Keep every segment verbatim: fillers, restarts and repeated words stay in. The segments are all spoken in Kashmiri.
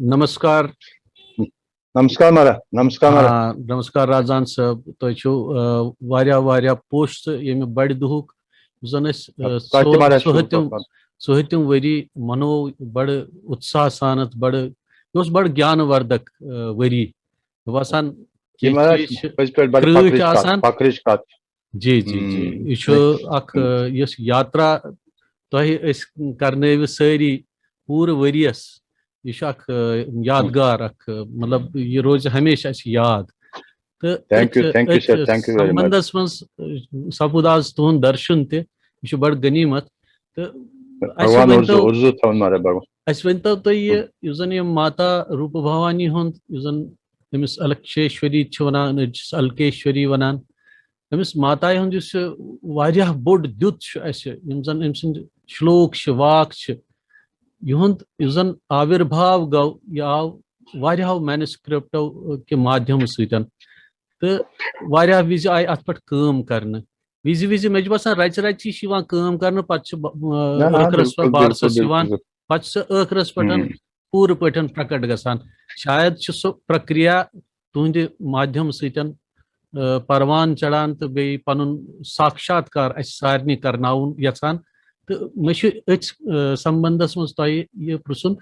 نمسکار۔ نمسکار مہراج، نمسکار مہراج۔ آ، نمسکار رازان صٲب، تۄہہِ چھُو، آ، واریاہ واریاہ پوٚژھ تہٕ ییٚمہِ بَڑِ دۄہُک یُس زَن أسۍ، آ، تۄہہِ تہِ سُہ مہراج سُہ چھُو ہیٚتِم، سُہ ہیٚتِم ؤری منوو بَڑٕ اُتساہ سان، بَڑٕ، یہِ اوس بَڑٕ گیانہٕ وَردَک، آ، ؤری۔ مےٚ باسان یہِ کینٛہہ مہراج چیٖز چھِ پٔزۍ پٲٹھۍ بَڑٕ کرٛٲٹھۍ فخرٕچ کَتھ، آسان۔ فخرٕچ کَتھ۔ جی، جی، جی۔ ہم، یہِ چھُ اکھ، آ، یۄس یاترا تۄہہِ أسۍ کرنٲوِ سٲری پوٗرٕ ؤریَس، یہِ چھُ اکھ، آ، یادگار اکھ، آ، مطلب، یہِ روزِ ہمیشہِ اَسہِ یاد۔ تہٕ Thank you, أتھۍ، thank you, sir, أتھۍ thank you very much۔ سمبندس منٛز، آ، سپُد آز تُہُنٛد درشن تہِ، یہِ چھُ بڑٕ غنیٖمت۔ تہٕ اَسہِ بھگوان ؤنۍتو، اُرزو، اُرزو تھاوُن مہراج بھگوان۔ اَسہِ ؤنۍتو تُہۍ یہِ، یُس زن یہِ ماتا روٗپہٕ بھوانی ہُنٛد، یُس زن أمِس الکشیشوری چھِ ونان، أڑۍ چھِس الکیشوری ونان، أمِس ماتایہِ ہُنٛد یُس یہِ واریاہ بوٚڑ دیُت چھُ اَسہِ، یِم زَن أمۍ سٕنٛدۍ شلوک چھِ، واک چھِ، یِہُنٛد یُس زَن آوِربھاو گوٚو، یہِ آو واریاہو مینوسکرپٹو کہِ مادھیمہٕ سۭتۍ، تہٕ واریاہ وِزِ آیہِ اَتھ پٮ۪ٹھ کٲم کرنہٕ۔ وِزِ وِزِ مےٚ چھُ باسان رَژِ رَژِ چھِ یِوان کٲم کرنہٕ، پَتہٕ چھِ ب-، نہ، نہ، ٲخرَس بِلکُل، بِلکُل، بارسَس بِلکُل، یِوان، بِلکُل۔ پَتہٕ چھِ سُہ ٲخرَس پٮ۪ٹھ ہم۔ پوٗرٕ پٲٹھۍ پرکٹ گژھان۔ شاید چھُ سُہ پرکریا تُہنٛدِ مادھیم سۭتۍ، آ، پروان چڑھان تہٕ بیٚیہِ پنُن ساکشاتکار اسہِ سارنٕے کرناوُن یژھان۔ تہٕ مےٚ چھُ أتھۍ، آ، سمبندس منٛز تۄہہِ یہِ پرژھُن،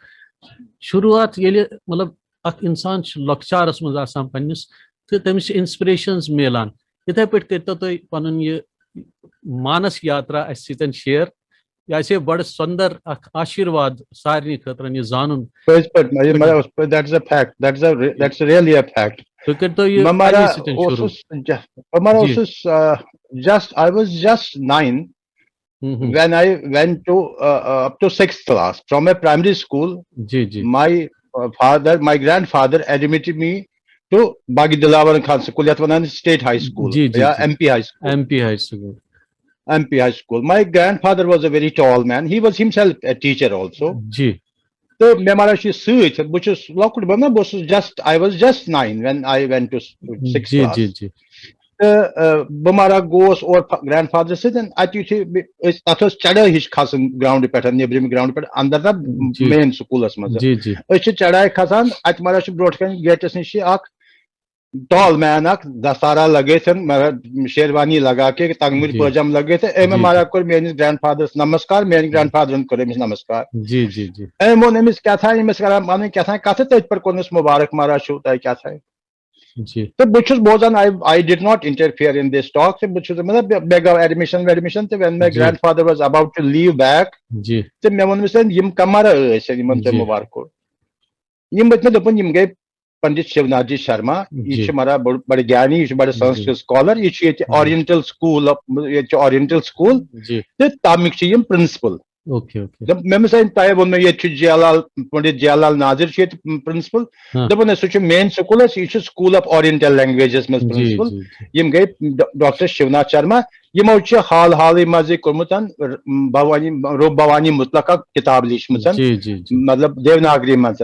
شروعات ییٚلہِ، مطلب، اکھ انسان چھُ لۄکچارس منٛز آسان پننِس تہٕ تٔمِس چھِ inspirations میلان، یِتھے پٲٹھۍ کٔرۍتو تُہۍ پنُن یہِ مانس یاترا اسہِ سۭتۍ share۔ یہِ آسہِ ہے بڑٕ سۄندر اکھ آشیٖرواد سارنٕے خٲطرٕ یہِ زانُن۔ پٔزۍ پٲٹھۍ، یہِ مطلب، that's a fact, that's a re-, that's really a fact۔ تُہۍ کٔرۍتو یہِ بہٕ مہراج اَمی سۭتۍ شروٗع۔ اوسُس جس-، بہٕ مہراج جی۔ اوسُس، uh, just, I was just nine Hum, Hum. When I went to, uh, uh, up to sixth class from a primary school. G, G. My, uh, father, my grandfather admitted me to Bagi Dilavar Khan School, یَتھ وَنان چھِ state high school جی، جی، یا جی۔ M P high school۔ M P high school۔ M P high school. My grandfather was a very tall man. He was himself a teacher also. جی۔ تہٕ مےٚ مہراج چھُ سۭتۍ، بہٕ چھُس لۄکُٹ، بہٕ نہ، بہٕ اوسُس just, I was just nine when I went to sixth G, class۔ جی، جی۔ تہٕ، آ، بہٕ مہراج گوس اور فا-، grandfather سۭتۍ، اَتہِ یُتھُے بہٕ، أسۍ، تَتھ ٲس چڑٲے ہِش کھسٕنۍ ground پٮ۪ٹھ، نیٚبرِمہِ ground پٮ۪ٹھ، اندر نہ جی۔ main schoolس منٛز۔ جی، جی۔ أسۍ چھِ چڑاے کھسان، اَتہِ مہراج چھُ برونٛٹھ کَنہِ gateس نِش چھِ اکھ tall man اکھ، دستارا لگٲیِتھ، مگر شیروانی لگا کے، تنگمٕرۍ جی۔ پٲجام لگٲیِتھ، أمۍ جی، مہراج جی۔ کوٚر میٲنِس grandfatherس نمسکار، میٲنۍ grandfatherن کوٚر أمِس نمسکار۔ جی، جی، جی۔ أمۍ ووٚن أمِس کیٛاہ تھا، أمِس کران پنٕنۍ کیٛاہ تھا کتھٕ، تٔتھۍ پٮ۪ٹھ کوٚرنس مبارک مہراج چھُو تۄہہِ کیٛاہ تھا۔ جی۔ تہٕ بہٕ چھُس بوزان، I, I did not interfere in this talk، تہٕ بہٕ چھُس، مطلب، مےٚ، مےٚ گوٚو admission ویڈمِشن، تہٕ when my G. grandfather was about to leave back، جی۔ تہٕ مےٚ ووٚن أمِس، یِم کمرٕ ٲسۍ یِمن تۄہہِ جی۔ مبارک کوٚر؟ یِم ؤتھۍ مےٚ، دوٚپُن، یِم گٔے پنڈت شِوناتھ جی شرما، یہِ جی۔ چھُ مہراج بڑٕ، بڑٕ گیانی، یہِ چھُ بڑٕ جی۔ سنسکرت scholar، یہِ چھُ ییٚتہِ جی۔ Oriental school of، ییٚتہِ چھُ Oriental school، جی۔ تہٕ تَمِکۍ چھِ یِم principal۔ Okay, okay. دوٚپ، مےٚ مِس أمۍ تۄہہِ ووٚنمُت، ییٚتہِ چھُ جیلال، پنڈت جیلال ناظر چھُ ییٚتہِ principal۔ ہاں۔ دوٚپُن، ہے، سُہ چھُ main school اَسہِ، یہِ چھُ School of Oriental Languages منٛز جی، principal۔ جی، جی۔ یِم گٔے ڈا-، ڈاکٹر شِوناتھ شرما، یِمو چھِ حال حالٕے منٛزٕے کوٚرمُت، ر-، بھوانی، روٗپ بھوانی مطلق اکھ کِتاب لیٖچھمٕژ، جی، جی، جی۔ مطلب، دیوناگری منٛز۔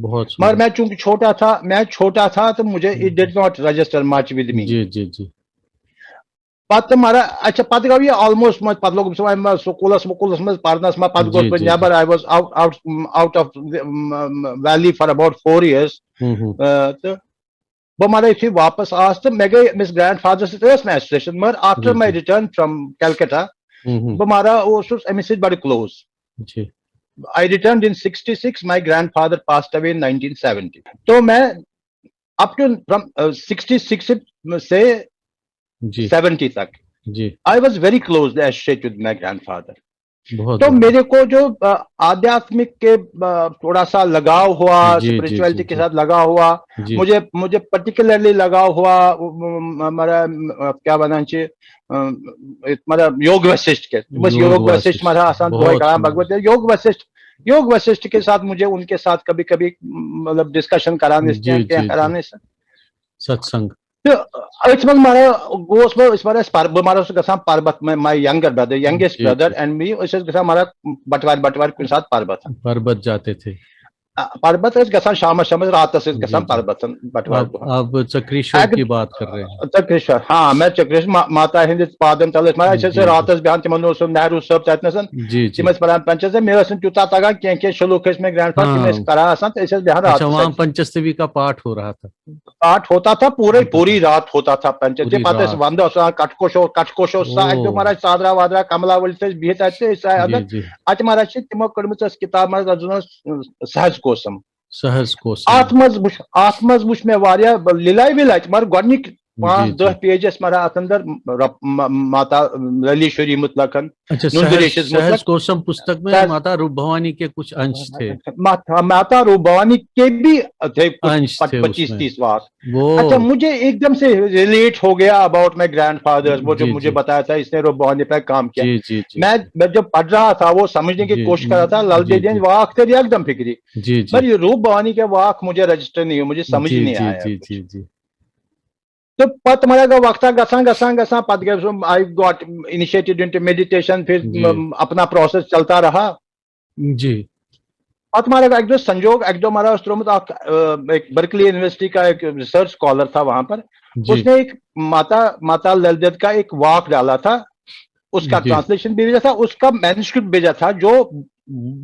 بہت مگر سندر۔ میں چونکہ چھوٹا تھا، میں چھوٹا تھا تو مجھے it did not register much with me۔ جی، جی، جی۔ پتہٕ مگر، اچھا، پتہٕ گوٚو یہِ almost، پتہٕ لوٚگ سُہ وۄنۍ سکوٗلس وکوٗلس منٛز پرنس منٛز، پتہٕ جی، گوٚوس بہٕ جی، نٮ۪بر، جی۔ I was out, out, out of the, um, valley for about four years۔ ہم، ہم۔ آ، تہٕ بہٕ مگر یُتھُے واپس آس تہٕ مےٚ گٔے أمِس grandfather سۭتۍ ٲس مےٚ association، مگر after G, my G. Return from Calcutta، ہم، ہم۔ بہٕ مگر اوسُس أمِس سۭتۍ بڑٕ close۔ G. I returned in sixty-six, my grandfather passed away in nineteen seventy۔ تو میں up to from, uh, sixty-six سے جی۔ Seventy تک جی۔ I was very closely associated with my grandfather۔ بہت تو بڑھیا۔ میرے کو جو, अ, आध्यात्मिक के, अ, थोड़ा सा लगाव हुआ, जी, जी, spirituality जी, के जी। साथ लगाव हुआ, जी। मुझे, मुझे particularly लगाव हुआ, म-, म-, हमारा, म-, अ, क्या बना चाहिए, अ, हमारा योग वशिष्ठ के, बस योग योग वशिष्ठ वशिष्ठ। हमारा आसान बहुत दुआ कहा सुंदर। भगवत योग वशिष्ठ, योग वशिष्ठ के साथ मुझे उनके साथ कभी-कभी, म-, मतलब discussion कराने से, जी, क्या जी, जी। कराने से। सत्संग। تہٕ أتھۍ منٛز مہراج گوس بہٕ، أسۍ مہراج ٲسۍ پر-، بہٕ مہراج اوسُس گژھان پربت، my, my younger brother, youngest G, brother G. And me، أسۍ ٲسۍ گژھان مہراج بٹوارِ، بٹوارِ کُنہِ ساتہٕ پربت۔ پربت جاتے تھے۔ آ، پربت ٲسۍ گژھان شامس، شامس راتس ٲسۍ گژھان پربتن بٹوارِ دۄہ۔ اب چکریشور کی بات کر رہے ہیں۔ چکریشور، ہاں، میں چکریشور، ماتا ہٕنٛدِس پادن تل ٲسۍ، مگر أسۍ ٲسۍ راتس بیٚہان، تِمن اوس سُہ نہروٗ صٲب تتہِ نس، تِم ٲسۍ پران پنچس، مےٚ ٲس نہٕ تیوٗتاہ تگان کینٛہہ، کینٛہہ شلوک ٲسۍ مےٚ گرینڈ فادر، تِم ٲسۍ کران آسان تہٕ أسۍ ٲسۍ بیٚہان راتس تتہِ۔ پنچستوی کا پاٹھ ہو رہا تھا۔ پاٹھ ہوتا تھا، پورے پوری رات ہوتا تھا پنچستوی، پتہٕ ٲسۍ ونٛدٕ آسان، کٹھ کوش اوس، کٹھ کوش اوس سا، اَتہِ پیوٚو مہراج ژادرا وادرا، کملا ؤلِتھ ٲسۍ بِہِتھ اَتہِ تہٕ أسۍ آے اندر۔ اتہِ مہراج چھِ تِمو کٔڑمٕژ ٲس کتاب، مہراج تتھ اوس سہز کوسم۔ سہز کوسم۔ اتھ منٛز وٕچھ، اتھ منٛز وٕچھ مےٚ واریاہ لیلایہِ وِلایہِ تہِ، مگر گۄڈنِکۍ پانٛژھ دَہ پیجس مہراج اتھ اندر رب-، م-، ماتا للیشوری مطلقن، اچھا، نُنزٕ سہز، ریشس سہز مطلق۔ کوسم پستک میں سہز ماتا روپ بھوانی کے کچھ انش تھے۔ مات-، ماتا روپ بھوانی کے بھی تھے کچھ انش تھے پچیس اس میں۔ تیس واک۔ وہ اچھا، مجھے ایک دم سے ریلیٹ ہو گیا اباؤٹ مائی گرینڈ فادر، وہ جو جی، مجھے جی۔ بتایا تھا اس نے روپ بھوانی پہ کام کیا۔ جی، جی، جی، میں، جی۔ میں جب پڑھ رہا تھا، وہ سمجھنے کی جی، کوشش کر رہا تھا، لل جی، دیدین جی۔ واک تیری ایک دم فکری۔ جی، جی۔ پر یہ روپ بھوانی کے واک مجھے رجسٹر نہیں ہوئے، مجھے سمجھ جی، نہیں جی، آیا جی، کچھ۔ جی، جی۔ تو پتہٕ مگر گوٚو وقتہ گژھان، گژھان، گژھان، پتہٕ گٔے سُہ، I got initiated into meditation، پھر جی۔ م-، اپنا پروسیس چلتا رہا۔ جی۔ پتہٕ مگر اکہِ دۄہ سنجوگ، اکہِ دۄہ مگر اوس ترٛوومُت اکھ، آ، ایک برکلی یونیورسٹی کا ایک ریسرچ اسکالر تھا وہاں پر، جی۔ اس نے ایک ماتا، ماتا لل دت کا ایک واک ڈالا تھا، اس کا جی۔ ٹرانسلیشن بھی بھیجا تھا، اس کا مینوسکرپٹ بھیجا تھا جو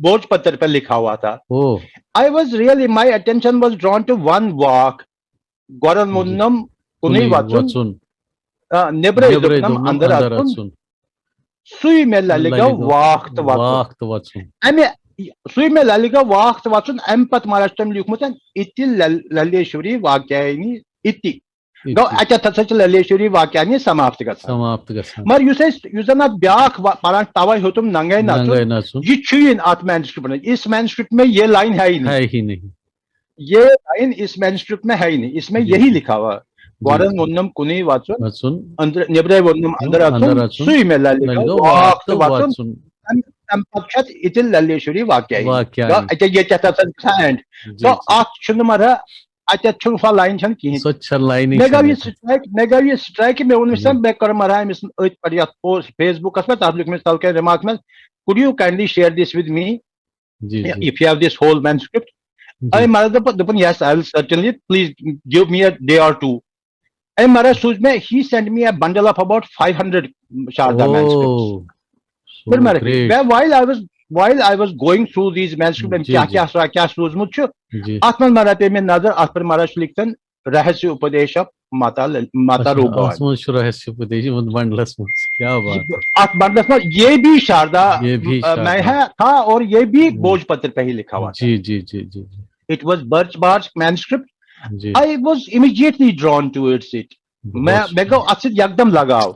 بھوج پتر پر لکھا ہوا تھا۔ او۔ I was really, my attention was drawn to one walk۔ گۄڈن جی۔ ووٚننم کُنُے کُنُے وژُن۔ وژُن۔ آ، نیبرے نیبرے دوٚپنم دوٚپنم اندر اندر اژُن۔ اژُن۔ سُے مےٚ للہِ للہِ گوٚو گوٚو واکھ تہٕ وژُن۔ واکھ تہٕ وژُن۔ امہِ، سُے مےٚ للہِ گوٚو واکھ تہٕ وژُن۔ امہِ پتہٕ مہراج چھُ تٔمۍ لیوٗکھمُت، اِتہِ لل-، للیشوری واکیاینی اِتہِ۔ اِتہِ۔ گوٚو اَتٮ۪تھ ہسا چھِ للیشوری واکیانی سماپت گژھان۔ سماپت گژھان۔ مگر یُس اَسہِ، یُس زن اتھ بیٛاکھ وا-، پران توے ہیوٚتُم ننگے نژُن، ننگے نژُن۔ یہِ چھُے نہٕ اتھ مینوسکرپٹس منٛز۔ اس مینوسکرپٹ میں یہ لائن ہے ہی نہیں۔ ہے ہی نہیں۔ یہ لائن اس مینوسکرپٹ میں ہے ہی نہیں، اس میں جی، یہی جی۔ لکھا ہوا۔ جی، گۄڈن جی۔ ووٚننم کُنُے وژُن، وژُن۔ أنٛدرٕ، نیٚبرے ووٚننم اندر اندر اژُن، اژُن۔ سُے مےٚ للہِ للہِ گوٚو گوٚو واکھ واکھ تہٕ تہٕ وژُن۔ وژُن۔ تَمہِ، تَمہِ پتہٕ چھُ اتھ اِتہِ للیشوری واقعہ۔ واقعہ۔ گوٚو اَتہِ ییٚتہِ اتھ آسان ہینڈ۔ جی، گوٚو جی۔ اتھ چھُنہٕ مطلب، اتٮ۪تھ چھُنہٕ سۄ لائن چھنہٕ کِہیٖنۍ۔ سۄ چھےٚ لائنٕے مےٚ گوٚو چھَنہٕ یہِ اَتٮ۪تھ۔ سٹرائک، مےٚ گوٚو یہِ سٹرائک، مےٚ ووٚن أمِس، جی۔ مےٚ کٔر مہراج أمِس أتھۍ پٮ۪ٹھ یتھ پوسٹ فیس بُکس پٮ۪ٹھ، تتھ لیوٚکھ مےٚ تلہٕ کنہِ ریمارکس منٛز، could you kindly share this with me؟ G, G. If you have this whole manuscript، جی۔ أمۍ مہراج دوٚپ، دوٚپُن، yes, I will certainly, please give me a day or two۔ أمۍ مہراج سوٗز مےٚ، he sent me a bundle of about five hundred Sharda O, manuscripts۔ so پھر مہراج، great۔ مےٚ، while I was, while I was going through these manuscripts، أمۍ جی، کیٛاہ جی۔ کیٛاہ سا-، کیٛاہ سوٗزمُت چھُ، جی۔ اتھ منٛز مہراج پیٚیہِ مےٚ نظر، اتھ پٮ۪ٹھ مہراج چھُ لیکھتن رہسیہ اپدیش of ماتا لل-، ماتا اچھا، روٗپ بھوانی۔ اتھ منٛز چھُ رہسیہ اپدیش یِمن بنڈلس منٛز، کیا بات ہے۔ اتھ بنڈلس منٛز یہ بھی شاردا، یہ بھی آ، شاردا۔ میں ہے، تھا اور یہ بھی ہوں۔ بھوج پتر پہ ہی لکھا ہوا تھا۔ جی، جی، جی، جی، جی۔ It was birch bark manuscript۔ G. I was immediately drawn towards it۔ بہت مےٚ، مےٚ شکریہ۔ گوٚو اتھ سۭتۍ یکدم لگاو۔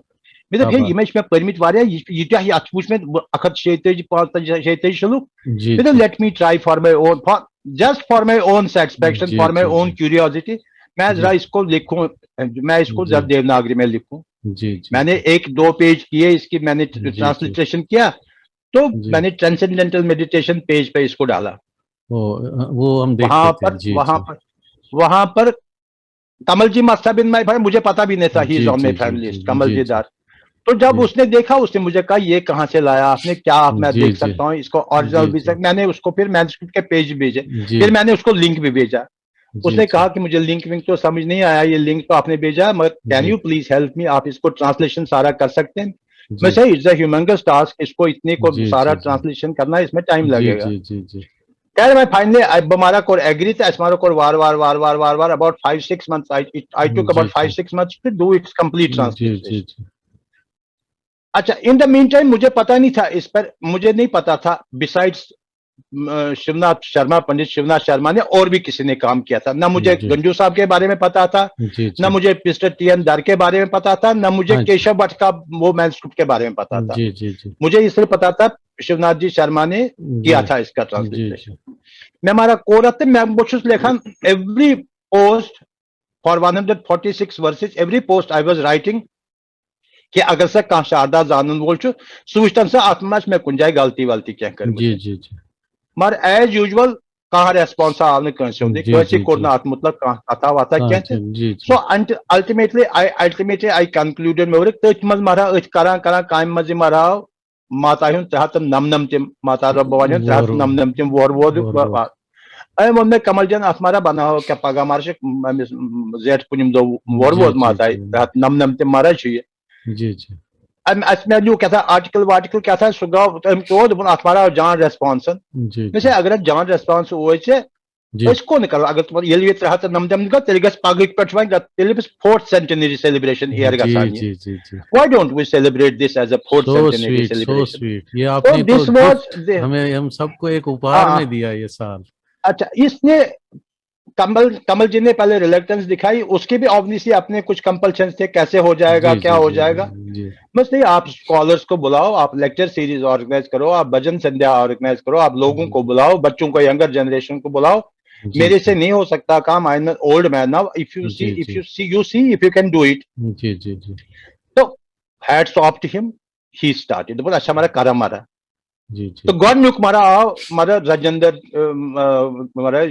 مےٚ دوٚپ، کیا ہے، بات۔ یِمے چھِ مےٚ پٔرمٕتۍ واریاہ، یہِ، یہِ کیٛاہ، یہِ، اتھ وٕچھ مےٚ اکھ ہتھ شیٚیہِ تٲجی، پانٛژتٲجی، شیٚیہِ تٲجی شلوک۔ جی، مےٚ دوٚپ، جی۔ Let me try for my own, for, just for my own satisfaction, G, for my G, own G. Curiosity۔ میں جی۔ ذرا اس کو لکھوں، میں اس کو جی۔ ذرا دیوناگری میں لکھوں۔ جی، جی۔ میں نے ایک دو پیج کیے اس کی، میں نے جی، جی۔ ٹرانسلیٹریشن کیا، تو جی۔ میں نے ٹرانسینڈنٹل میڈیٹیشن پیج پہ اس کو ڈالا۔ او، وہ ہم دیکھ وہاں لیتے ہیں۔ پر، جی، وہاں جی۔ پر، وہاں پر کمل جی must have been my friend، مجھے پتا بھی نہیں تھا، he is G, on my G, friend G, list، جی، کمل جی، جی جی۔ دار۔ تو جب جی۔ اس نے دیکھا، اس نے مجھے کہا، یہ کہاں سے لایا آپ نے، کیا آپ، میں جی، دیکھ جی۔ سکتا ہوں اس کو اوریجنل جی، بھی جی۔ سک-، میں نے اس کو پھر مینوسکرپٹ کے پیج بھی بھیجے، جی۔ پھر میں نے اس کو لنک بھی بھیجا۔ جی، اس نے جی۔ کہا کہ مجھے لنک ونک تو سمجھ نہیں آیا، یہ لنک تو آپ نے بھیجا، مگر can G. you please help me، آپ اس کو ٹرانسلیشن سارا کر سکتے ہیں؟ جی۔ میں صحیح، it's a humongous task، اس کو اتنے کو جی، سارا جی، جی۔ ٹرانسلیشن کرنا، اس میں ٹائم جی، لگے گا۔ جی، جی، جی۔ خیر، میں فائنلی، بہٕ مارا کوٚر ایگری تہٕ اَسہِ مارا کوٚر وار وار وار وار وار وار about five six months، I, I took about G, five G. Six months to do its complete G, translation۔ جی، جی۔ اچھا، in the meantime مجھے پتا نہیں تھا اس پر، مجھے نہیں پتا تھا، besides شیوناتھ شرما، پنڈت شیوناتھ شرما نے اور بھی کسی نے کام کیا تھا، نہ مجھے جی۔ گنجو صاحب کے بارے میں پتا تھا، جی، جی۔ نہ مجھے مسٹر ٹی این در کے بارے میں پتا تھا، نہ مجھے ہاں جی۔ کیشو بٹ کا وہ مینوسکرپٹ کے بارے میں پتا تھا۔ جی، جی، جی۔ مجھے یہ صرف پتا تھا شیوناتھ جی شرما نے جی۔ کیا تھا اس کا جی، ٹرانسلیٹریشن۔ جی۔ میں ہمارا کورت تہٕ میں بہٕ چھُس لیکھان every post for one hundred forty six verses، every post I was writing کہ اگر سا کانٛہہ شاردا زانن وول چھُ، سُہ وٕچھتن سا اتھ منٛز آسہِ مےٚ کُنہِ جایہِ غلطی ولطی کینٛہہ کٔرمٕژ۔ جی، جی، جی۔ مگر as usual کانٛہہ ریسپانسا آو نہٕ کٲنٛسہِ ہُنٛدُے، جی، کٲنٛسہِ جی، کوٚر جی۔ نہٕ اتھ مُتلق کانٛہہ کتھا وتھا کانٛہہ کینٛہہ تہِ۔ تہِ، جی، جی۔ So until ultimately I, ultimately I concluded، مےٚ ووٚنُکھ تٔتھۍ منٛز مرہا، أتھۍ کران کران کامہِ منٛز یہِ مرہاو ماتا ہُنٛد ترٛےٚ ہتھ تہٕ نَمنَمتِم، ماتا رب بھوانی ہُنٛد ترٛےٚ ہتھ تہٕ نَمنَمتِم وُہُر وُہُر وُہُر وُہُر۔ أمۍ ووٚن مےٚ، کمل جان، اتھ مہراہ بناوو کیٛاہ، پگاہ مہراہ چھِ أمِس زیٹھ پُنِم دۄہ وۄر جی، ووت جی، ماتاے، جی۔ ہتھ نمنمتہِ مہراہ چھُ یہِ۔ جی جی۔ أمۍ، اَسہِ مےٚ لیوٗکھ کیٛاہ تھام آرٹیکل وارٹیکل کیٛاہ تھام، سُہ گوٚو، أمۍ ژوو، دوٚپُن، اتھ مہراہ آو جان ریسپانسن۔ جی مےٚ چھِ اگر اتھ جان ریسپانس اوس ژےٚ، جی۔ أسۍ کوٚت کرو؟ اگر تِمن ییٚلہِ یہِ ترٛےٚ ہتھ تہٕ نمنمتھ گوٚو، تیٚلہِ گژھِ پگہٕکۍ پٮ۪ٹھ وۄنۍ، تیٚلہِ گژھِ فورتھ سینٹنری سیلیبریشن ایر جی گژھان۔ جی جی جی۔ Why don't we celebrate this as a fourth So centenary sweet, so celebration? sweet. یہ So آپ نے تو this was گفٹ the ہمیں، ہم سب کو ایک اپہار ہاں۔ میں دیا یہ سال۔ اچھا، اس نے کمل کمل جی نے پہلے ریلیکٹنس دکھائی، اس کے بھی آبویسلی اپنے کچھ کمپلشن تھے، کیسے ہو جائے گا، جی کیا جی ہو جی جائے گا۔ جی جی۔ بس نہیں، آپ اسکالرس کو بلاؤ، آپ لیکچر سیریز آرگنائز کرو، آپ بھجن سندھیا آرگنائز کرو، آپ لوگوں کو بلاؤ، بچوں کو، ینگر جنریشن کو بلاؤ۔ جی میرے جی۔ سے نہیں ہو سکتا کام، I am an old man now. If you see, G if G. you see, you see, if you can do it. جی جی جی۔ تو hats off to him, he started. دوٚپُن، اچھا مہراہ، کرو مہراہ۔ جی جی۔ تو گۄڈٕنیُک مہراہ آو، مہراہ راجندر، ام، ام، مہراہ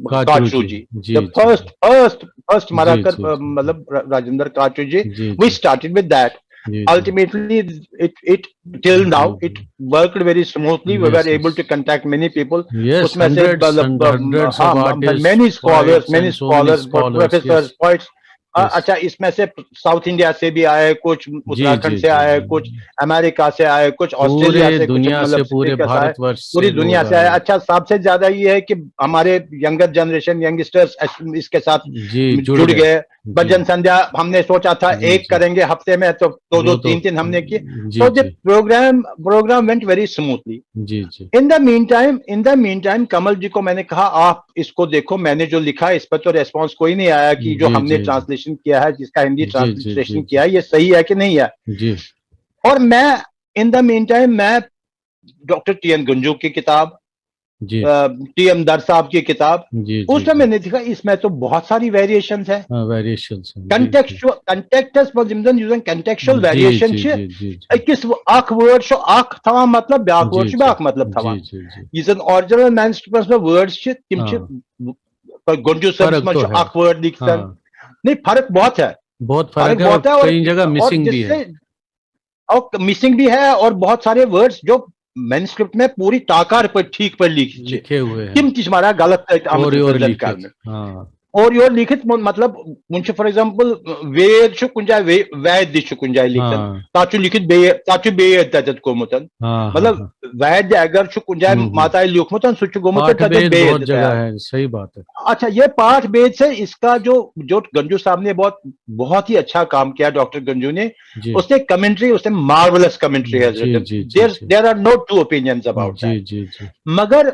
کاچو کاچو جی۔ جی۔ جی The G. first, first, first مہراہ جی کر، جی۔ ام، مطلب را-، راجندر کاچو جی۔ جی We G. started with that. جی جی۔ Ultimately, it, it, till now, it worked very smoothly. We Yes, were able yes. to contact many people. Yes, اس میں سے hundreds مطلب، and hundreds of ہاں، artists, many scholars, poets and many so many scholars, scholars, professors, yes. poets. آ، Yes. اچھا، اس میں سے ساؤتھ انڈیا سے بھی آئے کچھ، جی اتراکھنڈ جی سے جی۔ آئے کچھ، امریکہ سے آئے کچھ، آسٹریلیا پورے سے کچھ، دنیا سے، مطلب پورے speakers آئے، بھارت ورش سے پوری لوگ دنیا سے آئے۔ آئے۔ اچھا، سب سے زیادہ یہ ہے کہ ہمارے ینگر جنریشن، ینگسٹرز اس کے ساتھ جی، جڑ جڑ گئے۔ گئے۔ جی۔ بھجن سندھیا ہم نے سوچا تھا جی، ایک جی۔ کریں گے ہفتے میں، تو دو دو وہ تو تین تین ہم نے کیے۔ جی، تو جی۔ پروگرام پروگرام وینٹ ویری اسموتھلی۔ جی جی۔ ان دا مین ٹائم، ان دا مین ٹائم کمل جی کو میں نے کہا، آپ اس کو دیکھو، میں نے جو لکھا ہے اس پر تو ریسپانس کوئی نہیں آیا کہ جو جی، ہم نے جی۔ ٹرانسلیشن کیا ہے، جس کا ہندی جی، جی، ٹرانسلیشن جی، کیا ہے، یہ صحیح ہے کہ نہیں ہے۔ جی اور میں ان دا مین ٹائم میں ڈاکٹر ٹی این گنجو کی کتاب، جی۔ ٹی ایم در صاحب کی کتاب، جی اس جی میں جی۔ میں نے دیکھا اس میں تو بہت ساری ویریشنز ہیں۔ ہاں، ویریشنز ہیں۔ جی، جی۔ کنٹیکسچل، کنٹیکسٹس منٛز یِم زَن، یُس زَن کنٹیکسچل جی، ویریشن جی، چھِ، جی، جی، جی۔ أکِس اکھ وٲڈ چھُ اکھ تھاوان مطلب، بیٛاکھ وٲڈ جی، چھُ جی۔ بیٛاکھ مطلب تھاوان۔ جی، جی، جی۔ یُس زَن آرجنل مینسکرپٹس منٛز وٲڈس چھِ، تِم چھِ ہاں۔ تۄہہِ گۄڈٕنِچ صٲبس فرق منٛز تو چھُ ہے۔ اکھ وٲڈ لیکھِتھ۔ ہاں۔ نہیں، فرق بہت ہے۔ بہت فرق ہے اور بہت ہے اور، کئی جگہ اور مسنگ جس بھی ہے۔ سے، اور مسنگ بھی ہے اور بہت سارے ورڈز جو مینسکرپٹ میں پوری ٹاکار پر ٹھیک پر لیکھِتھ چھِ، لکھے ہوئے ہیں۔ تِم تہِ چھِ ماران غلط تَتہِ آمٕتۍ اور یور پرزنٹ لیکھِتھ۔ کرنہٕ۔ ہاں۔ اور یور لیکھِتھ مو-، مطلب، وُنہِ چھُ فار ایگزامپل وید چھُ کُنہِ جایہِ وے-، وید تہِ چھُ کُنہِ جایہِ لیکھِتھ۔ ہاں۔ تَتھ چھُ لیکھِتھ بیٚیہِ، تَتھ چھُ بیٚیہِ تَتٮ۪تھ گوٚمُت۔ ہاں، ہاں، مطلب، ہاں۔ وید اگر چھُ کُنہِ جایہِ ہوں، ہوں۔ ماتایہِ لیوٗکھمُت، سُہ چھُ گوٚمُت پاٹھ تَتٮ۪تھ بید بیٚیہِ بہت تہِ جگہ تیار۔ ہے، صحیح بات ہے۔ اچھا، یہ پاٹھ بید سے اس کا جو، جو گنجو صاحب نے بہت، بہت ہی اچھا کام کیا ڈاکٹر گنجو نے، جی۔ اس نے کمنٹری، اس نے مارولس کمنٹری ہے جی، جی، جی، there, جی۔ there are no two opinions about جی، that۔ جی، جی۔ مگر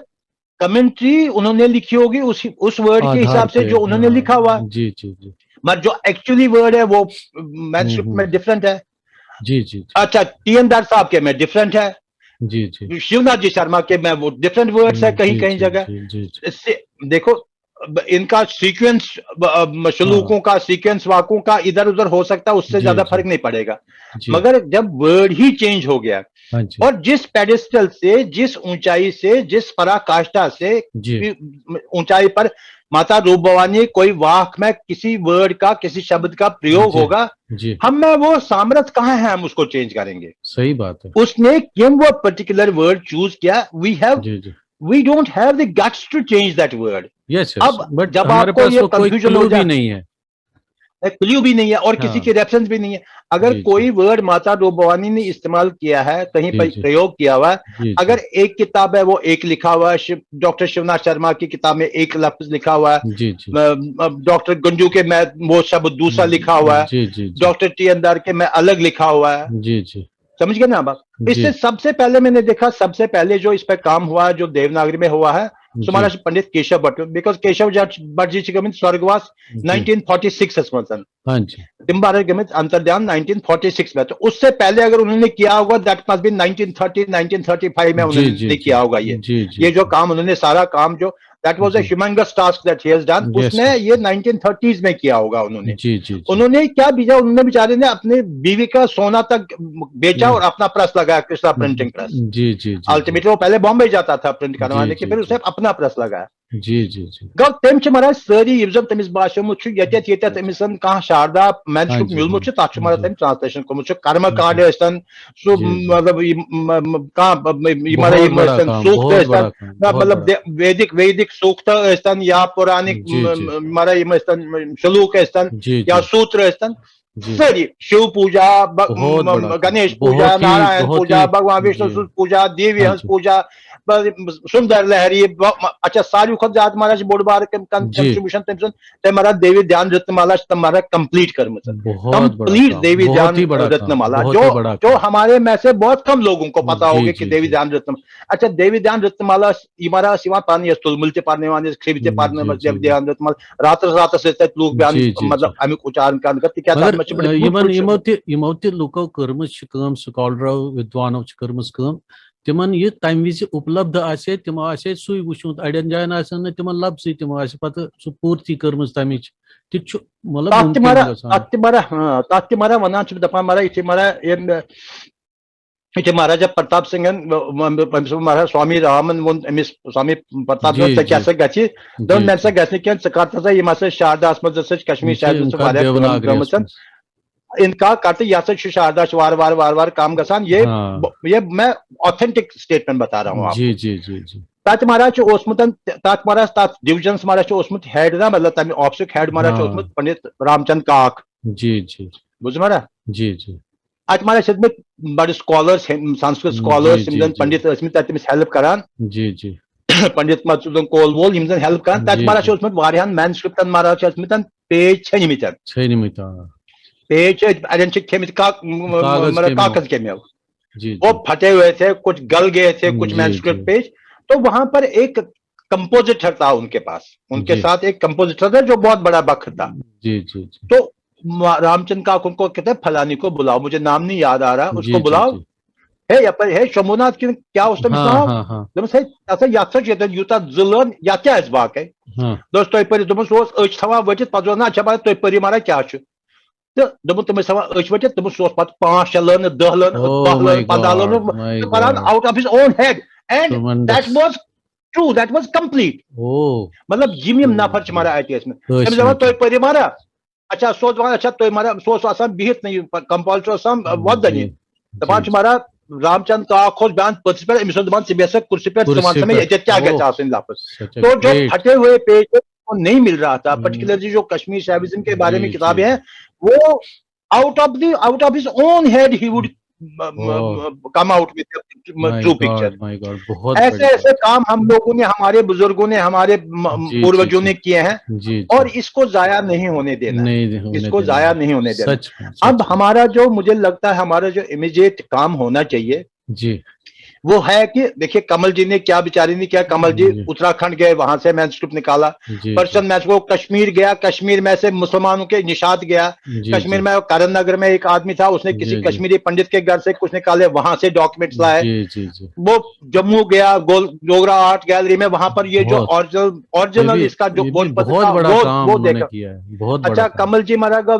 کمنٹری انہوں نے لکھی ہوگی اس، اس ورڈ کے آدھار حساب سے پہ، جو انہوں نے ہاں۔ لکھا ہوا، جی، جی، جی۔ مگر جو ایکچولی ورڈ ہے وہ مینسکرپٹ ہوں، ہوں۔ میں ڈفرنٹ ہے۔ جی، جی، جی۔ اچھا، ٹی این در صاحب کے میں ڈفرنٹ ہے، جی، جی۔ شیوناتھ جی شرما کے میں وہ ڈفرنٹ ورڈز ہے کہیں، جی، کہیں جی، جگہ۔ جی، جی، جی۔ اس سے دیکھو، اب ان کا سیکوینس، اب شلوکوں ہاں۔ کا، سیکوینس واکوں کا ادھر ادھر ہو سکتا ہے، اس سے جی، زیادہ جی۔ فرق نہیں پڑے گا۔ جی۔ مگر جب ورڈ ہی چینج ہو گیا ہاں جی۔ اور جس پیڈسٹل سے، جس اونچائی سے، جس پراکاشٹھا سے جی۔ بھی اونچائی پر ماتا روپ بھوانی کوئی واک میں کسی ورڈ کا، کسی شبد کا پریوگ جی۔ ہوگا، جی۔ ہم میں وہ سامرتھ کہاں ہے، ہم اس کو چینج کریں گے۔ صحیح بات ہے۔ اس نے کیم وہ پرٹیکولر ورڈ چوز کیا، we have, جی، جی۔ we don't have the guts to change that word۔ یس، یس۔ اب بٹ جب ہمارے آپ کو پاس یہ وہ کوئی کنفیوژن ہو کلو بھی جائے، نہیں ہے۔ کلیو بھی نہیں ہے اور کسی ہاں۔ کی ریفرنس بھی نہیں ہے۔ اگر جی، جی۔ کوئی ورڈ ماتا روپ بھوانی نے استعمال کیا ہے، کہیں جی، پر جی۔ پریوگ کیا ہوا ہے، جی، جی۔ اگر ایک کتاب ہے، وہ ایک لکھا ہوا ہے، شیو-، ڈاکٹر شیوناتھ شرما کی کتاب میں ایک لفظ لکھا ہوا ہے، جی، جی۔ م-، م-، ڈاکٹر گنجو کے میں وہ شبد دوسرا لکھا ہوا ہے، جی، جی، جی۔ ڈاکٹر ٹی این در کے میں الگ لکھا ہوا ہے۔ جی، جی۔ سمجھ گئے نا آپ؟ اس جی۔ سے سب سے پہلے میں نے دیکھا، سب سے پہلے جو اس پہ کام ہوا، جو دیوناگری میں ہوا ہے، جی۔ سو مہاراج پنڈت کیشو بھٹ، بیکاز کیشو جٹ-، بھٹ جی چھِ گٔمٕتۍ سورگواس جی۔ نائنٹین فورٹی سکسس منٛز۔ ہاں جی۔ تِم مہاراج گٔمٕتۍ انتر دھیان نائنٹین فورٹی سکس میں۔ تو اس سے پہلے اگر انہوں نے کیا ہوگا، that must be nineteen thirty, nineteen thirty five میں انہوں جی، نے جی، کیا جی۔ ہوگا یہ۔ جی، جی، یہ جو جی۔ کام انہوں نے، سارا کام جو، that was a G. humongous task that he has done۔ یس، اس نے سر۔ یہ نائنٹین تھرٹیز میں کیا ہوگا انہوں نے۔ جی، جی، جی۔ انہوں نے کیا بیچا؟ انہوں نے بیچارے نے اپنے بیوی کا سونا تک بیچا ہوں۔ اور اپنا پریس لگایا، کرشنا ہوں۔ Printing press. جی، جی، جی۔ الٹیمیٹلی وہ پہلے بامبے جاتا تھا پرنٹ کروانے جی، کے، جی، پھر اسے جی۔ اپنا پریس لگایا۔ جی، جی، جی۔ گوٚو تٔمۍ چھِ مہراج سٲری یِم زَن تٔمِس باسیومُت چھُ، ییٚتٮ۪تھ، ییٚتٮ۪تھ أمِس زَن کانٛہہ شاردا مینسکرپٹ ہاں جی، میوٗلمُت چھُ، تَتھ چھُ مہراج جی۔ تٔمۍ ٹرانسلیشن کوٚرمُت چھُ، کرم کانڈ ٲسۍتن، سُہ جی، جی۔ مطلب یہِ، م-، م-، کانٛہہ، یہِ بہت مہراج یِم بڑا ٲسۍتن، کام، سُکھ بہت ٲسۍتن، بڑا کام، نہ، بہت مطلب بڑا۔ دے-، ویدِک، ویدِک سوکتا ٲسۍتن یا پرانِک جی، جی۔ مطلب یِم ٲسۍتن شلوک ٲسۍتن جی، یا جی۔ سوتر ٲسۍتن، جی۔ سٲری، شیو پوجا، ب- بہت بڑا گنیش کام۔ پوجا، بہت ہی، نارائن بہت پوجا، ہی، بھگوان وشنو جی۔ سٕنٛز پوجا، دیوی ہاں ہٕنٛز جی۔ پوجا، ب- سندر لہری، ب- اچھا، ساروی کھۄتہٕ زیادٕ مہاراج بوٚڑ بارٕ کم- کم- جی۔ contribution تٔمۍ سُنٛد، تٔمۍ مہاراج دیوی دھیان رتن مالا چھِ تٔمۍ مہاراج complete کٔرمٕژ۔ بہت بڑا Complete کام، دیوی بہت دھیان ہی بڑا رتن کام، مالا، بہت جو ہی بڑا جو کام۔ ہمارے میں سے بہت کم لوگوں کو پتا جی، ہوگا جی، کہ دیوی جی۔ دھیان رتن، اچھا، دیوی دھیان رتن مالا یہِ مہاراج یِوان پانہٕ یۄس تُلمُلۍ تہِ پرناوان ٲسۍ، کھرٛبہِ تہِ جی، پرناوان جی، ٲسۍ، دیوی جی۔ دھیان رتن مالا راتس راتس ٲسۍ تتہِ لوٗکھ بیٚہوان، جی، جی، مطلب جی۔ امیُک اُچارن کران، تِکیازِ مگر اتھ منٛز چھِ بڑٕ یِمن beautiful یِمو شٲمِل۔ تہِ یِمو تہِ لُکو کٔرمٕژ چھِ کٲم، سکالرو وِدوانو چھِ کٔرمٕژ کٲم، تِمن یہِ تمہِ وِزِ اُپلبدھ آسہِ ہے، تِمو آسہِ ہے سُے وٕچھمُت، اڑٮ۪ن جاین آسن نہٕ تِمن لفظٕے، تِمو آسہِ پتہٕ سُہ پوٗرتی کٔرمٕژ تمِچ، تہِ چھُ مطلب تتھ تہِ مُمکِن مہراج گژھان۔ تتھ تہِ مہراج ہاں تتھ تہِ مہراج ونان چھِ دپان مہراج یِتھُے مہراج یِم یہِ چھِ مہاراجا پرتاپ سنگھن، مہراج سوامی رامن ووٚن أمِس، سوامی پرتاپ جی، سنگھن، ژےٚ کیٛاہ جی۔ سا گژھِ؟ دوٚپُن، جی، مےٚ نہ سا جی۔ گژھِ نہٕ کینٛہہ، ژٕ کر تھا سا یِم ہسا شاردا آسمٕژ ہسا چھِ کشمیر یِم چھِ شاعرن یِم سۭتۍ کتھ واریاہ کٲم دیوناگری گٔمٕژ۔ یَس منٛز۔ انکا کر تہٕ یہِ ہسا چھُ شاردا چھُ وارٕ وارٕ وارٕ وارٕ کم گژھان، یہِ ہاں۔ ب- یہ میں authentic statement بتا رہا ہوں آپ جی، کو۔ جی، جی، جی۔ تتہِ مہراج چھُ اوسمُت، تتھ مہراج، تتھ division مہراج چھُ اوسمُت head نا، مطلب تمہِ office ُک head مہراج چھُ ہاں۔ اوسمُت پنڈت رام چند کاک۔ جی، جی۔ بوٗزِو مہراج؟ جی، جی۔ اتہِ مہراج چھِ ٲسمٕتۍ بڑٕ scholars، سنسکرت scholars، جی، یِم جی، زن جی۔ پنڈت ٲسمٕتۍ، تتہِ تٔمِس help کران۔ جی، جی۔ پنڈت مدسودن کول وول، یِم زن help کران۔ تتہِ جی، مہراج چھِ جی۔ اوسمُت واریاہن manuscript ن، مہراج چھِ ٲسمٕتۍ page ژھیٚنمٕتۍ۔ ژھیٚنمٕتۍ، آ۔ Page چھِ اڑٮ۪ن چھِ کھیٚمٕتۍ کاک-، م- م- کاغذ مطلب کیٚمیو۔ کاغذ کیٚمیو۔ جی، وہ جی۔ پھٹے ہوئے تھے، کچھ گل گئے تھے، کچھ جی، manuscript جی۔ page۔ تو وہاں پر ایک compositor تھا ان کے پاس، ان کے جی۔ ساتھ ایک compositor تھا جو بہت بڑا بکر تھا۔ جی، جی، جی۔ تو ما- رام چند کاک ان کو کہتے ہیں، فلانی کو بلاؤ، مجھے نام نہیں یاد آ رہا، اس جی، کو جی، بلاؤ۔ جی۔ ہے، یپٲرۍ، ہے، شمبھوٗناتھ کِنہٕ کیٛاہ اوس تٔمِس ہاں، ناو؟ ہاں، ہاں۔ دوٚپمَس، ہے، ژٕ ہسا یَتھ سا چھُ ییٚتٮ۪ن یوٗتاہ ظلم، یَتھ کیٛاہ آسہِ باقٕے؟ ہاں۔ دوٚپمَس، تُہۍ پٔرِو، دوٚپمَس، سُہ اوس أچھ تھاوان ؤٹِتھ، پَتہٕ وَنان، اچھا، بَس تُہۍ پٔرِو مہراج کیٛاہ چھُ؟ تہٕ دوٚپمَس، تِم ٲسۍ تھاوان أچھ ؤٹِتھ، دوٚپمَس، سُہ اوس پَتہٕ پانٛژھ شےٚ لٲنہٕ، دَہ لٲنہٕ، Oh باہ my لٲنہٕ، پنٛداہ God, لٲنہٕ، my تہٕ پَران God۔ Out of his own head and Tremendous۔ that was true, that was complete۔ Oh۔ مطلب، یِم یِم نفر چھِ مہراج اَتہِ ٲسمٕتۍ۔ ٲسۍ تٔمِس دَپان، مٕتۍ۔ تُہۍ پٔرِو مہراج، اچھا، سُہ اوس دَپان، اچھا، تُہۍ مہراج، سُہ اوس آسان بِہِتھ نہٕ، یہِ compositor اوس آسان، آ، وۄدنہِ۔ جی، دَپان جی، چھِ مہراج، رام چند کاک اوس بیٚہان پٔژھِس پٮ۪ٹھ، أمِس اوس دَپان، ژٕ بیٚہہ سا کُرسی پٮ۪ٹھ، ژٕ وَن سا کُرسی مےٚ، پٮ۪ٹھ۔ ییٚتٮ۪تھ کیٛاہ گژھِ او۔ آسٕنۍ لفظ۔ Such a تو جو great۔ پھٹے ہوئے پیج کو نہیں مل رہا تھا، ہم۔ particularly جو کشمیر شیویزم کے بارے میں جی، کتابیں جی۔ ہیں، وہ out of the, out of his own head he would, uh, O. uh, come out with the My true God, picture۔ my God، بہت ایسے بڑھیا۔ ایسے کام ہم لوگوں نے، ہمارے بزرگوں نے، ہمارے م- جی، پوروجوں جی، نے جی۔ کیے ہیں، جی، جی۔ اور اس کو ضائع نہیں ہونے دینا ہے۔ نہیں ہونے اس کو دینا ضائع ہے۔ نہیں ہونے دینا۔ سچ میں، سچ اب میں۔ ہمارا جو، مجھے لگتا ہے، ہمارا جو immediate کام ہونا چاہیے، جی۔ وہ ہے کہ دیکھیے، کمل جی نے کیا، بیچاری نے کیا، کمل جی جی۔ اتراکھنڈ گئے، وہاں سے manuscript نکالا، جی، پرشن جی۔ میں وہ کشمیر گیا، کشمیر میں سے مسلمانوں کے نشاد گیا، جی، کشمیر جی۔ میں کرن نگر میں ایک آدمی تھا، اس نے کسی جی، جی۔ کشمیری پنڈت کے گھر سے کچھ نکالے، وہاں سے documents لائے۔ جی، جی، جی۔ وہ جموں گیا، گول-، ڈوگرا آرٹ گیلری میں، وہاں پر یہ جو بہت۔ اوریجنل، یہ اوریجنل بھی، اس کا جو یہ بھی بھوج پتر بہت تھا، بڑا وہ، کام وہ انہوں نے دیکھا۔ کیا ہے، بہت بڑا اچھا، کام۔ کمل جی مہراج کا،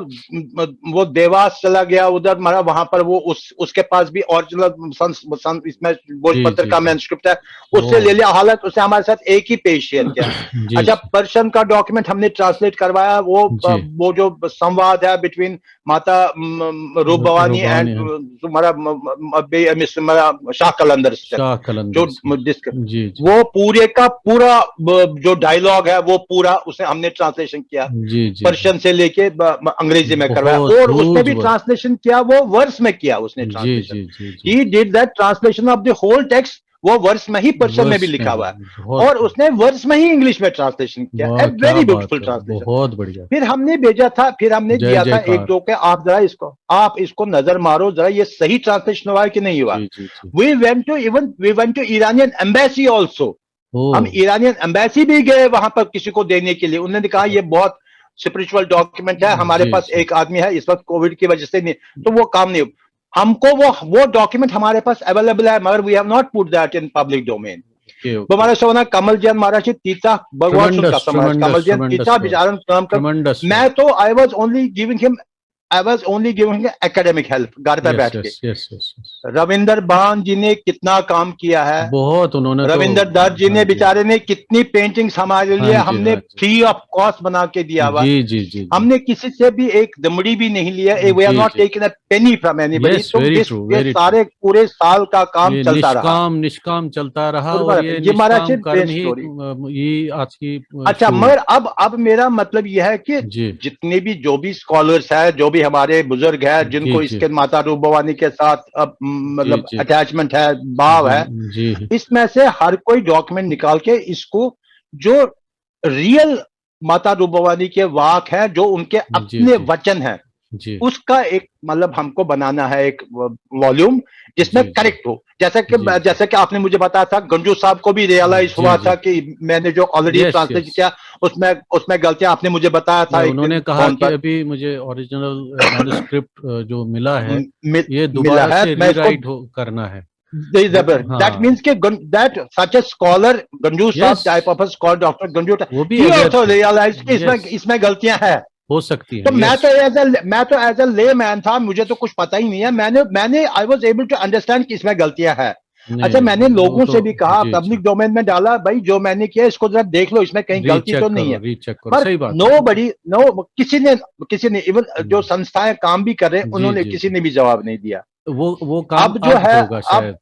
وہ دیواس چلا گیا، ادھر مہراج، وہاں پر وہ اس، اس کے پاس بھی اوریجنل سن، سن، اس میں بھوج جی، پتر جی، کا جی۔ manuscript ہے، اس سے او۔ لے لیا۔ حالانکہ اس نے ہمارے ساتھ ایک ہی page share کیا۔ جی، اچھا، جی۔ پرشن کا document ہم نے translate کروایا، وہ، جی۔ وہ جو سنواد ہے between ماتا، م، م، روپ بھوانی روپ بھوانی and، and ہمارا، م، م، م، بے-، مس-، ہمارا شاہ قلندر سے، شاہ قلندر جو سے۔ ڈسکرپ-، جی، جی۔ وہ پورے کا پورا، ب-، جو ڈائیلاگ ہے، وہ پورا اسے ہم نے ٹرانسلیشن کیا، جی، جی۔ پرشین سے لے کے ب-، ب-، انگریزی میں کروایا۔ بہت اور اس نے بھی ہیوج ورک۔ ٹرانسلیشن کیا، وہ ورس میں کیا اس نے جی، ٹرانسلیشن۔ جی، جی، جی۔ He did that translation of the whole text، وہ ورس میں ہی پرشین میں بھی ورس لکھا میں ہوا ہے۔ بھی، بہت اور اس نے ورس میں ہی انگلش میں ٹرانسلیشن کیا۔ واہ، A کیا very بات beautiful ہے، translation۔ بہت بڑھیا۔ پھر ہم نے بھیجا تھا، پھر ہم نے جے دیا جے تھا ایک کار۔ دو کہ آپ ذرا اس کو، آپ اس کو نظر مارو ذرا، یہ صحیح ٹرانسلیشن ہوا ہے کہ نہیں ہوا۔ جی، جی، جی۔ We went to even, we went to Iranian embassy also۔ O. Hum Iranian embassy بھی گئے وہاں پر کسی کو دینے کے لیے، انہوں نے کہا یہ بہت اسپرچل ڈاکومنٹ ہے، ہمارے جی، پاس جی۔ ایک آدمی ہے، اس وقت کووڈ کی وجہ سے نہیں، تو وہ کام نہیں ہو۔ ہم کو وہ، وہ ڈاکومنٹ ہمارے پاس اویلیبل ہے، مگر we have not put that in public domain۔ Okay, okay. بہٕ وَنو سا وَنان، کمل جی یَن مہراج چھِ تیٖژاہ بھگوان سُنٛد Tremendous, قسم آسہِ، tremendous, کمل جی یَن tremendous تیٖژاہ work۔ بِچارَن کٲم کٔر۔ Tremendous میں work۔ To I was only giving him I was only giving academic help, घर पे यस बैठ के। यस यस यस रविंदर बान जी ने कितना काम किया है, बहुत उन्होंने तो- रविंदर दत्त जी ने हाँ जी। बेचारे ने कितनी पेंटिंग्स हमारे हाँ लिए जी, हमने हाँ जी। फ्री ऑफ कॉस्ट बना के दिया हुआ। जी जी जी जी। हमने किसी से भी एक दमड़ी भी नहीं लिया, we are ji, not ji. taken a penny from anybody। Yes, तो very this, true, ये very सारे पूरे साल का काम ये चलता रहा। निष्काम निष्काम चलता रहा पूरी और बात ये है। ये महाराज निष्काम से कर्म best ही story। अ, ये आज की अ, अच्छा, शुरू- मगर अब अब मेरा मतलब यह है कि जी जितने भी जो भी स्कॉलर्स है, जो भी हमारे बुजुर्ग है, जी, जिनको जी। इसके माता रूप भवानी के साथ अब, म, मतलब जी। अटैचमेंट है, भाव है, जी इसमें से हर कोई डॉक्यूमेंट निकाल के इसको जो रियल माता रूप भवानी के वाक है, जो उनके जी, अपने जी। वचन है, जी उसका एक मतलब हमको बनाना है एक वॉल्यूम जिसमें जी, जी। करेक्ट हो। जैसा कि जी, जी। जैसा कि आपने मुझे बताया था, गंजू साहब को भी रियलाइज जी, हुआ जी। था कि मैंने जो ऑलरेडी यस, ट्रांसलेट यस। किया, उसमें उसमें गलतियां आपने मुझे बताया था नहीं, एक उन्होंने दिन कहा फोन कि पर। अभी मुझे ओरिजिनल मैन्युस्क्रिप्ट जो मिला है म- मिल- ये मिला दोबारा है, से मैं इसको रीराइट हो करना है। दैट हाँ। मीन्स कि that such a scholar Ganju साहब yes. Type of a scholar, doctor Ganju वो भी ही अगर- ऑल्सो रियलाइज कि इसमें यस। इसमें गलतियां हैं। हो सकती है। तो मैं यस। तो एज अ मैं तो एज अ लेमैन था, मुझे तो कुछ पता ही नहीं है। मैंने मैंने I was able to understand कि इसमें गलतियां हैं। नहीं, अच्छा, मैंने वो लोगों तो- से भी कहा, जी, पब्लिक जी। डोमेन में डाला, भाई जो मैंने किया इसको जरा देख लो, इसमें कहीं गलती रीचेक तो नहीं है। करो, रीचेक करो, पर सही बात है। नो बडी, नो, किसी ने किसी ने इवन जो संस्थाएं काम भी कर रहे हैं, जी, उन्होंने जी, किसी जी। ने भी जवाब नहीं दिया। वो वो काम अब जो अब है, होगा अब शायद।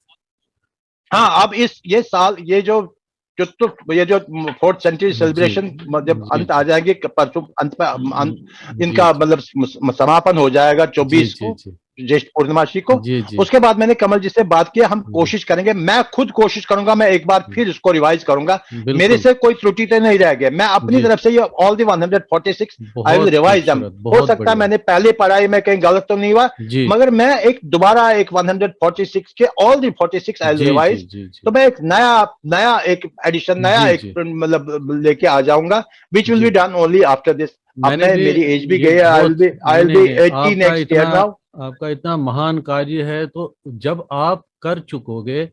हाँ, अब इस ये साल ये जो चतुर्थ ये जो फोर्थ सेंचुरी जी, सेलिब्रेशन जब जी, अंत जी। आ जाएंगे, क- परसों अंत में अंत जी, इनका जी। मतलब सम- समापन हो जाएगा जी चौबीस जी को, जी ज्येष्ठ पूर्णिमाशी को। जी जी। उसके बाद मैंने कमल जी से बात किया, हम हम्म। कोशिश करेंगे, मैं खुद कोशिश करूंगा, मैं एक बार फिर इसको रिवाइज करूंगा। बिल्कुल। मेरे से कोई त्रुटि तो नहीं रह गया, मैं अपनी जी। तरफ से ये all the one hundred forty six I बहुत विल रिवाइज देम। खूबसूरत, हो बहुत सकता है बढ़िया। मैंने पहले पढ़ाई में कहीं गलत तो नहीं हुआ, जी मगर मैं एक दोबारा एक वन हंड्रेड फोर्टी सिक्स के all the forty six I जी, रिवाइज। जी, जी, जी। तो मैं एक नया नया एक एडिशन, नया जी, एक जी। प्रिंट मतलब लेके आ जाऊंगा, which will be ji. done only after this। अब मैंने मैं भी मेरी एज भी ये गई है, आई विल बहुत- बी आई विल नहीं, बी नहीं, एटी आपका नेक्स्ट ईयर इतना नाउ। आपका इतना महान कार्य है, तो जब आप कर चुकोगे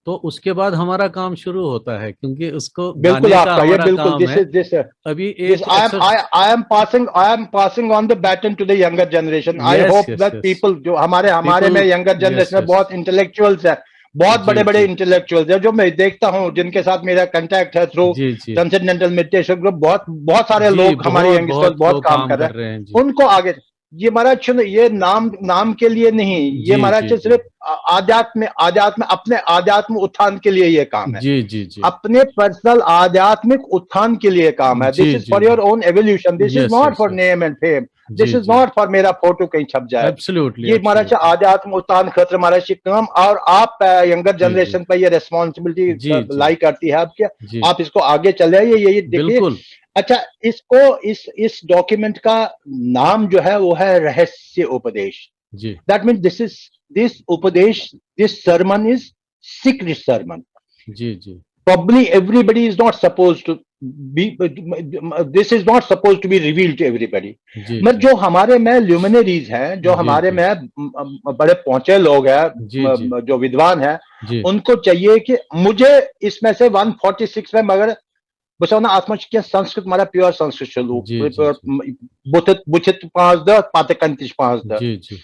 तो उसके बाद हमारा काम शुरू होता है, क्योंकि उसको बिल्कुल गाने का आपका ये हमारा बिल्कुल काम दिस है। इज दिस अभी दिस एक I am exercise- I I am passing I am passing on the baton to the younger generation. I Yes, hope yes, that yes. People जो हमारे हमारे People- में यंगर yes, जनरेशन में yes. बहुत इंटेलेक्चुअल्स है, बहुत जी, बड़े बड़े जी। इंटेलेक्चुअल्स है जो मैं देखता हूँ, जिनके साथ मेरा कॉन्टैक्ट है थ्रू जी जी ट्रांसेंडेंटल मेडिटेशन ग्रुप, बहुत बहुत सारे जी, लोग हमारे बहुत- यंगस्टर्स बहुत बहुत लोग काम काम कर रहे कर हैं। रहे हैं जी। उनको आगे ये महाराज सुनो, ये नाम नाम के लिए नहीं, ये जी, महाराज जी, से जी। सिर्फ आ- आध्यात्म आध्यात्म अपने आध्यात्म उत्थान के लिए ये काम है, जी जी जी। अपने पर्सनल आध्यात्मिक उत्थान के लिए काम है। जी, This is जी, for जी। your own evolution, this is Yes, not yes, for yes. name and fame, this जी, is जी। not for मेरा फोटो कहीं छप जाए। एब्सोल्युटली। ये महाराज आध्यात्म उत्थान क्षेत्र महाराज की काम, और आप यंगर जनरेशन पर ये रिस्पॉन्सिबिलिटी जी, जी। लाई करती है आपके, जी। आप इसको आगे चले आइए। ये देखिए, बिल्कुल। अच्छा, इसको इस इस डॉक्यूमेंट का नाम जो है वो है रहस्य उपदेश। जी That means this is this उपदेश, this sermon is secret sermon. Ji ji Probably everybody is not supposed to be, this is not supposed to be revealed to everybody. जी मगर जी। जो हमारे में ल्यूमिनरीज हैं, जो जी, हमारे जी। में म- म- बड़े पहुंचे लोग हैं, जी, म- जी। जो विद्वान हैं, जी उनको चाहिए कि मुझे इसमें से वन फोर्टी सिक्स में, मगर बस ना आत्मा क्या संस्कृत हमारा प्योर संस्कृत चलो, जी, जी, जी। बुथित बुथित पांच द पाते कंतिश पांच द जी जी।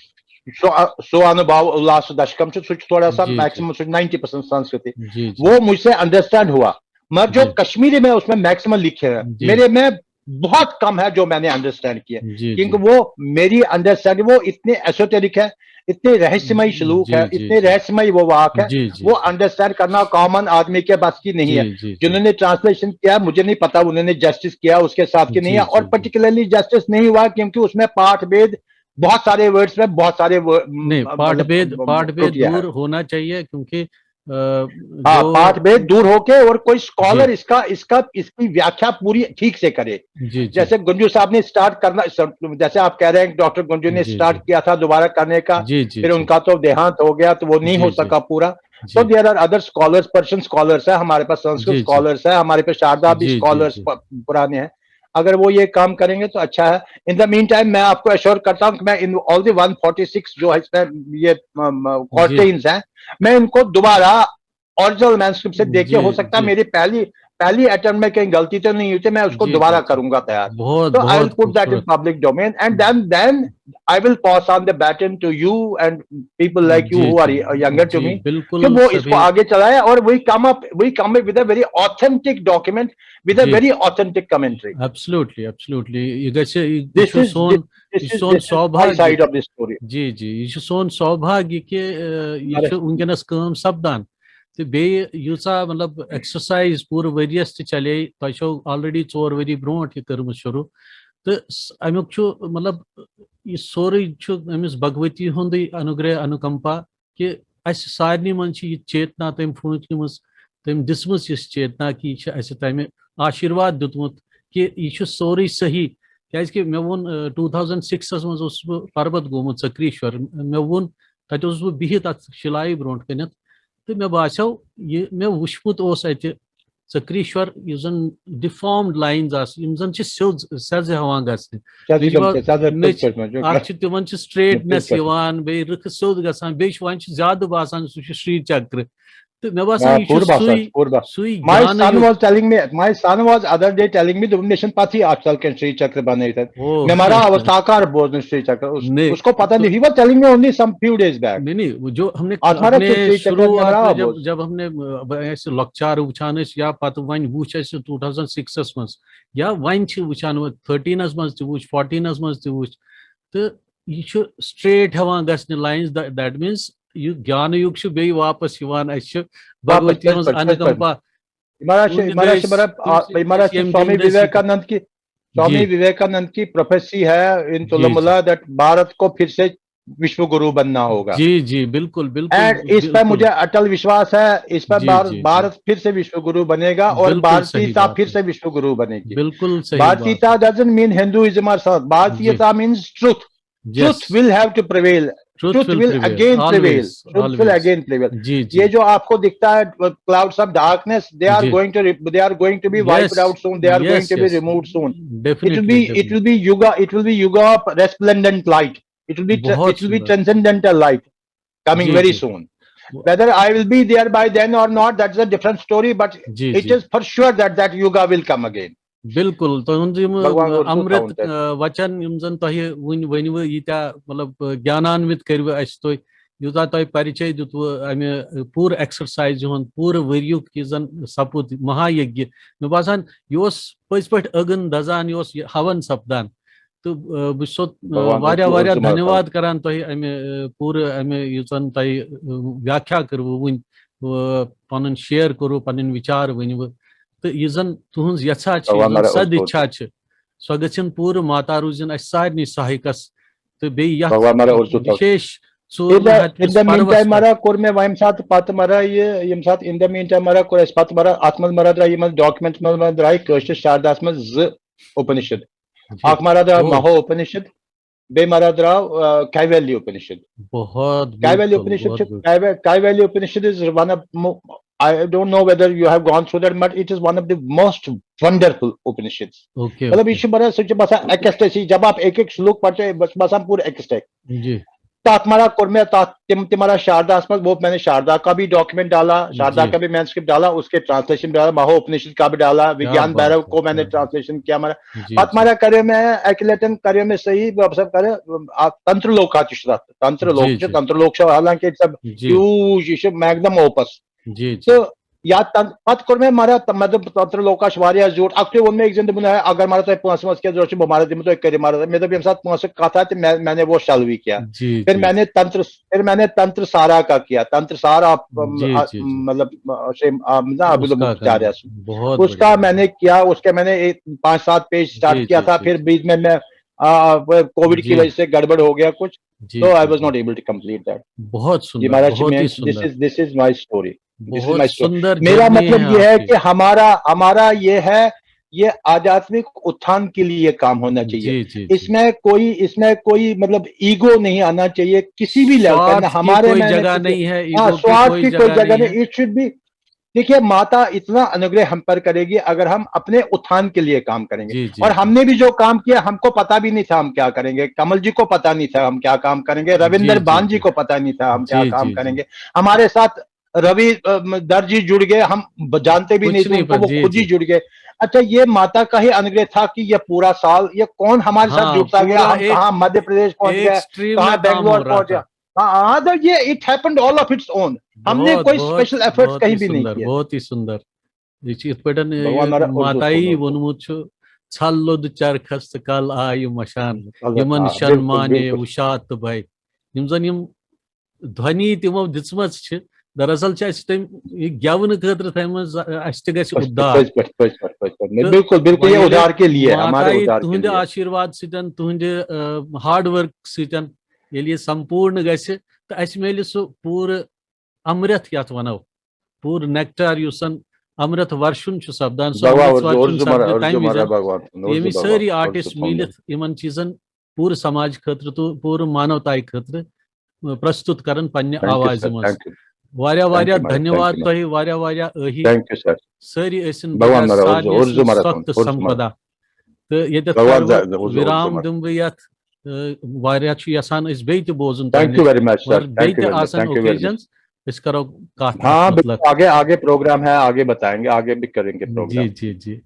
सो सो अनुभाव उल्लास दशकम से सुच थोड़ा सा जी, जी। मैक्सिमम सुच नाइंटी परसेंट संस्कृत है। जी जी। वो मुझसे अंडरस्टैंड हुआ, मगर जो जी। कश्मीरी में उसमें मैक्सिमम लिखे हैं, जी। मेरे में बहुत कम है जो मैंने अंडरस्टैंड किया, जी क्योंकि जी। वो मेरी अंडरस्टैंडिंग वो इतने एसोटेरिक है, इतने रहस्यमय श्लोक जी, है, जी, इतने जी। रहस्यमय वो वाक है, जी जी। वो अंडरस्टैंड करना कॉमन आदमी के बस की नहीं जी है। जी जी। जिन्होंने ट्रांसलेशन किया, मुझे नहीं पता उन्होंने जस्टिस किया उसके साथ कि नहीं जी, है, और जी, जी। पर्टिकुलरली जस्टिस नहीं हुआ क्योंकि उसमें पाठ भेद बहुत सारे वर्ड्स में बहुत सारे word- नहीं, म- पाठ मतलब, भेद म- पाठ भेद त्रुटियां हैं। दूर होना चाहिए, क्योंकि अ, हाँ, जो- पाठ भेद दूर होके और कोई स्कॉलर जी। इसका इसका इसकी व्याख्या पूरी ठीक से करे। जी जी। जैसे गुंजू साहब ने स्टार्ट करना, जैसे आप कह रहे हैं डॉक्टर गुंजू ने जी, स्टार्ट जी। किया था दोबारा करने का, जी जी फिर जी। उनका तो देहांत हो गया, तो वो नहीं जी, हो जी। सका पूरा। जी। तो there are other scholars, Persian scholars है हमारे पास, संस्कृत जी, जी। स्कॉलर्स है हमारे पास, शारदा भी जी, जी, स्कॉलर्स जी। पुराने हैं। अगर वो ये काम करेंगे तो अच्छा है। इन द मीन टाइम मैं आपको एश्योर करता हूँ कि मैं in all the one forty six जो है इसमें ये क्वार्टेन्स हैं, मैं इनको दोबारा ओरिजिनल मैनस्क्रिप्ट से देख के, जी, हो सकता है जी। मेरी पहली पहली अटेम्प्ट में कहीं गलती तो नहीं हुई थी, मैं उसको जी, दोबारा जी, जी। करूंगा तैयार. बहुत So I will बहुत put that in खूबसूरत। Public domain, and then then I will pass on the baton to you and people like you ji, who are ji, y- younger to ji, me, बिल्कुल कि वो सभी। इसको आगे चलाए और we come up we come up with a very authentic document with a ji. Very authentic commentary. Absolutely, absolutely. ये गैसे This is Son this, this ये is Son this is my सौभाग्य side of the story. जी जी, ये सोन सौभाग्य कि अ, ये अरे। वुनकस काम सपदान। तो बे यूचा मतलब एक्सरसाइज पूरे वरियस ते चले, तो छो already चोर वरी ब्रोंट ये कर्म शुरू। तो अमुक छु मतलब ये सोरे छु अमिस भगवती हुंदी अनुग्रह अनुकंपा कि अस सारनी मन छि ये चेतना तम फूंकनिमस, तम दिसमस ये चेतना कि ये छि अस तम आशीर्वाद दितमुत कि ये छु सोरे सही। क्या कि मैं वोन टू थाउजेंड सिक्स मज पर्वत गोमुत सक्रीश्वर, मैं वोन तत बह अत शिलाई ब्रोंट कनित, तो मैं बासो ये मैं वुचमुत अत सक्रीश्वर, यु जन डिफॉर्म्ड लाइंस आस, यम जन छि सेज सेज हवान गसने। That's Which एकदम was- से, that's मे perfect, man. अत छि तिमन छि स्ट्रेटनेस बिल्कुल। यवान, बे रुख सेज गसान, बे छु वंच ज्यादा बासान सु छु श्री चक्र। तो मैं बासान हाँ, ये छु पूर्व बात सुई है, पूर्व बात। सुई My ज्ञान son you- was telling me, my son was other day telling me, "तुमने शन पाथी आजकल के श्री चक्र बने थे।" वो मैं मारा अवस्थाकार बोझ श्री चक्र, उस, नहीं, उसको पता तो- नहीं, he was telling me only some few days back। नहीं नहीं, वो जो हमने आज हमारा अपने श्री चक्र शुरुआत हमारा में जब बोझ। जब हमने अ, ऐसे लक्चार उछाने या पत वन वुच ऐसे टू थाउजेंड सिक्स मज या वन छि वुचान थर्टीन मज ते वुच, फोर्टीन मज ते वुच, तो ये छु स्ट्रेट हवान गसने लाइंस, that means ये ज्ञान युग छु बे वापस यवान, अस छु वापस भगवती चल हंस पड़, चल पड़। अनुकंपा। हमारा तुम हमारा देश- हमारा तुम हमारा देश- स्वामी तुम देश- विवेकानंद की स्वामी जी। विवेकानंद की प्रोफेसी है इन जी, तुलमुला that भारत को फिर से विश्व गुरु बनना होगा। जी जी, बिल्कुल बिल्कुल। एंड इस पर बिल्कुल। मुझे अटल विश्वास है, इस पर जी, भारत जी, जी। भारत फिर से विश्व गुरु बनेगा और बिल्कुल सही भारतीयता बात फिर है। से विश्व गुरु बनेगी। बिल्कुल सही भारतीयता doesn't mean Hinduism or Sat, भारतीयता means truth. Yes. Truth will have to prevail. Truth Truth will will prevail. again prevail. Always, Truth will always. Again prevail. जी जी। ये जो आपको दिखता है clouds of darkness, they are ji. going to they are going to be wiped Yes. out soon. They are going Yes, to be yes. Removed soon. Definitely, It will be it definitely. will be Yuga. It will be Yuga of resplendent light. It will be tra- बहुत it will be सुंदर। Transcendental light coming ji, very ji. soon. Whether I will be there by then or not, that's a different story. But ji it ji. is for sure that that Yuga will come again. बिल्कुल, तुहंद यम भगवान और अमृत सुखावंत है। अ, वचन यम जन तोह वन वनव, यीत्या मतलब अ, ज्ञानान्वित करव अस तुह, यूता तोह परिचय दितव अमे अ, पूर एक्सरसाइज हुंद, पूर वरियुक यह जन सपुद महायज्ञ। मे बासान यह पज पे अगन दजान, यह हवन सपदान। तो अ, बह छुस भगवान वारिया और वारिया जुमा धन्यवाद करान तोह अमे अ, पूर अमे यह जन तोह अ, व्याख्या करव वन, अ, पन शेयर करव, पन विचार वनव। तो यह जन तुहंज यछा छ, यह भगवान जन मारा सद और इच्छा छ, सो गछन पूर माता रूजन अस सारनी साहिकस। तो बे यथ भगवान मारा और सुखावंत। विशेष In the, in the meantime, मारा कोर मे वम सात पत मारा ये यम सात in the meantime मारा कोर अस पत मारा अत मज मारा द्राय यम document मज मारा द्राय कशर शारदास मज ज उपनिषद। अख मारा द्राय महो उपनिषद, बे मारा द्राय अ, कैवल्य उपनिषद। बहुत Kaivalya beautiful, Upanishad बहुत छु- beautiful। Kaiva- Kaivalya Upanishad is one of mo- I don't know whether you have gone through that, but it is one of the most wonderful Upanishads. Okay, मतलब okay। यह बड़ा सच बसा ecstasy, जब आप एक एक श्लोक पढ़ते हैं बस बस हम पूरे ecstatic। जी। तत् मारा कोर मे तत् तिम तिमारा शारदास मज, वो मैंने शारदा का भी document डाला, शारदा जी। का भी manuscript डाला, उसके translation डाला, महो उपनिषद का भी डाला, विज्ञान बात भैरव है, को मैंने क्या बात। Translation किया। मारा जी, पत जी। मारा करे में एक लेटन करे में सही, वो सब करे, आप तंत्र लोक का तिश्रा, तंत्र लोक जी, जो जी। तंत्र लोक से, हालांकि सब जी। huge, ये सब magnum opus। जी, जी। तो या तन-, पत कोर में मारा त-, मतलब तंत्र लोकाश वारिया जोड़, अक्टे वन में एक जन बुना है, अगर मारा तो पांच मास के जोड़ से वो मारा दिन तो एक करे मारा, मैं तो भी हम साथ पांच का था, तो मैं, मैंने वो शालवी किया। जी, फिर जी। मैंने तंत्र, फिर मैंने तंत्र सारा का किया, तंत्र सारा आप, अम, जी, आ, जी, जी। मतलब, अ, से, आ, मतलब, उसका आचार्य काम, बहुत उसका बढ़िया। मैंने किया, उसके मैंने एक, पांच सात पेज start जी, किया जी, था, जी, फिर जी। बीच में मैं, आ, वो COVID की जी। वजह से गड़बड़ हो गया कुछ, जी, तो I ji, was ji. not able to complete that। बहुत ये सुंदर, मारा बहुत ही मैं, this सुंदर। is, this is my story। This is बहुत my story। सुंदर मेरा journey मतलब है ये है आपकी। कि हमारा, हमारा ये है, ये आध्यात्मिक उत्थान के लिए काम होना चाहिए। जी, जी, जी। इसमें कोई, इसमें कोई मतलब ego नहीं आना चाहिए किसी भी level पर, स्वार्थ ना की हमारे कोई में, ना किसी, जगह नहीं है, हाँ, ego की स्वार्थ कोई की जगह कोई जगह नहीं नहीं। It should be, देखिए, माता इतना अनुग्रह हम पर करेगी अगर हम अपने उत्थान के लिए काम करेंगे। जी, जी, और जी। हमने भी जो काम किया, हमको पता भी नहीं था हम क्या करेंगे, कमल जी को पता नहीं था हम क्या काम करेंगे, रविंदर जी, जी, बान जी जी। को पता नहीं था हम क्या जी, काम जी, जी। करेंगे। हमारे साथ रवि अ, दर्जी जुड़ गए, हम ब- जानते भी कुछ नहीं थे नहीं उनको, पर, वो जी, खुद ही जी। जुड़ गए। अच्छा, ये माता का ही अनुग्रह था कि ये पूरा साल ये कौन हमारे साथ हाँ, जुड़ता गया, पूरा हम एक- कहाँ मध्य प्रदेश पहुंच एक गए, स्ट्रीम कहाँ में काम हो बैंगलोर रहा पहुंच गया। था। हाँ हाँ, तो ये it happened all of its own। हमने बहुत, कोई बहुत, स्पेशल एफर्ट्स बहुत कहीं ही भी नहीं सुंदर, किए। बहुत ही सुंदर। ये चीज पे डन, ये भगवान हमारा और जो माताई सुंदर वोनमुत छु, "छल लोद चरखस त कल आय मशान, अल्लाह, यमन हाँ, शन बिल्कुल, माने बिल्कुल। उशात भाई।" यम जन यम ध्वनि तिमो दिसमस छ, दरअसल छ अस तम ये गेवन खतर थमस अस त गस पच- उद्धार। पच- पच- पच- पच- पच- पच- नहीं, तो बिल्कुल, बिल्कुल, ये वही उद्धार के लिए, माता हमारे ये उद्धार के तुहंदे लिए। आशीर्वाद सितन, तुहंदे हार्ड वर्क सितन, ये संपूर्ण गस तो अस मेले सो पूरे अमृत यथ वनो, पूरे नेक्टार युसन अमृत वर्षुन छु सपदान, सो भगवान अमृत और वर्षुन जो छु मरा- सपद और जो तमी मरा जन भगवान, और जो यमी भगवान, सारी और जो आर्टिस्ट भगवान। मिलित यमन चीजन पूरे समाज खतर तो पूरे मानवताई खतर प्रस्तुत करन पन्ने Thank you, आवाज sir, मज। thank you। Waria Thank you, Waria Maharaj, धन्यवाद thank you, तोही, वारिया वारिया अही। Thank you, sir। सारी ऐसन भगवान बगैर Maharaj, सारने और ऐसन जो Maharaj, सख्त और जो संपदा। तो ये भगवान जा- और जो- और जो विराम Maharaj। दिम बह यथ, अ, वारिया छु यसान अस बेय ते बोजुन Thank you very much, sir। और बेय Thank you ते very much। आसान Thank you very much। Occasions, अस करो कथ हाँ, मतलब। बिल्कुल, आगे, आगे प्रोग्राम है, आगे बताएंगे, आगे भी करेंगे जी, प्रोग्राम। जी, जी।